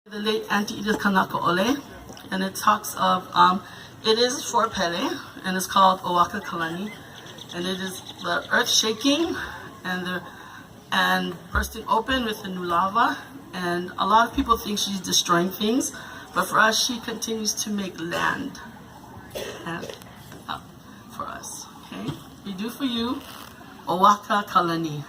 The late Auntie Edith Kanakaole, and it talks of, um, it is for Pele, and it's called Owaka Kalani, and it is the earth shaking and the and bursting open with the new lava. And a lot of people think she's destroying things, but for us, she continues to make land and up for us. Okay, we do for you, Owaka Kalani.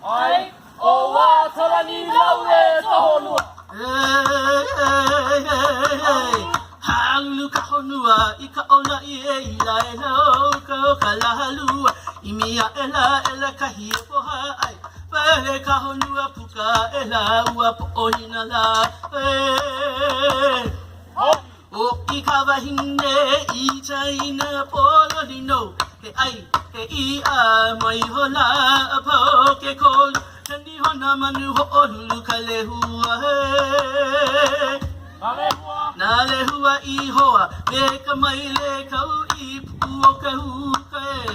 Ai, o wā kalani laule ka honua. Hey, hey, hey, hey. Halulu ka honua i ka ona i e i laila o ka o ka lahalua i mia ela ela kahi e poha ai Pele ka honua puka ela ua poʻohina la e O i ka wahine i China pololino He ʻai, he iʻa mai hola a pau ke kolu He niho nā manu hoʻolulu ka lehua e Nā lehua i hoa me ka maile kau i puʻu o ka huka e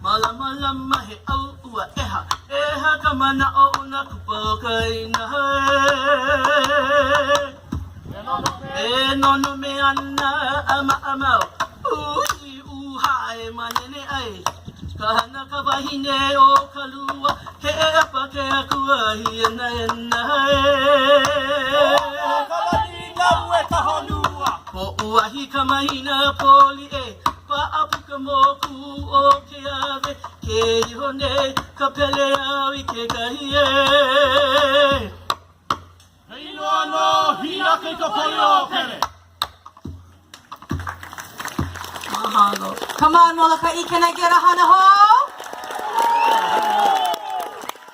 Mālamalama he au ua ʻeha ʻeha ka manaʻo o nā kupa o ka ʻāina e E nonome ana a maʻamau uhi uhae manene ai ka hana ka wahine o ka lua He ʻeapa ke akua hiena ena e Poʻuahi ka mahina poli e Paʻapu ka moku o Keawe Ke iho nei ka pele au i kekahi e. He inoa nō Hiʻiaka i ka poli o Pele. Mahalo. Come on, Molokaʻi, can I get a hana hou?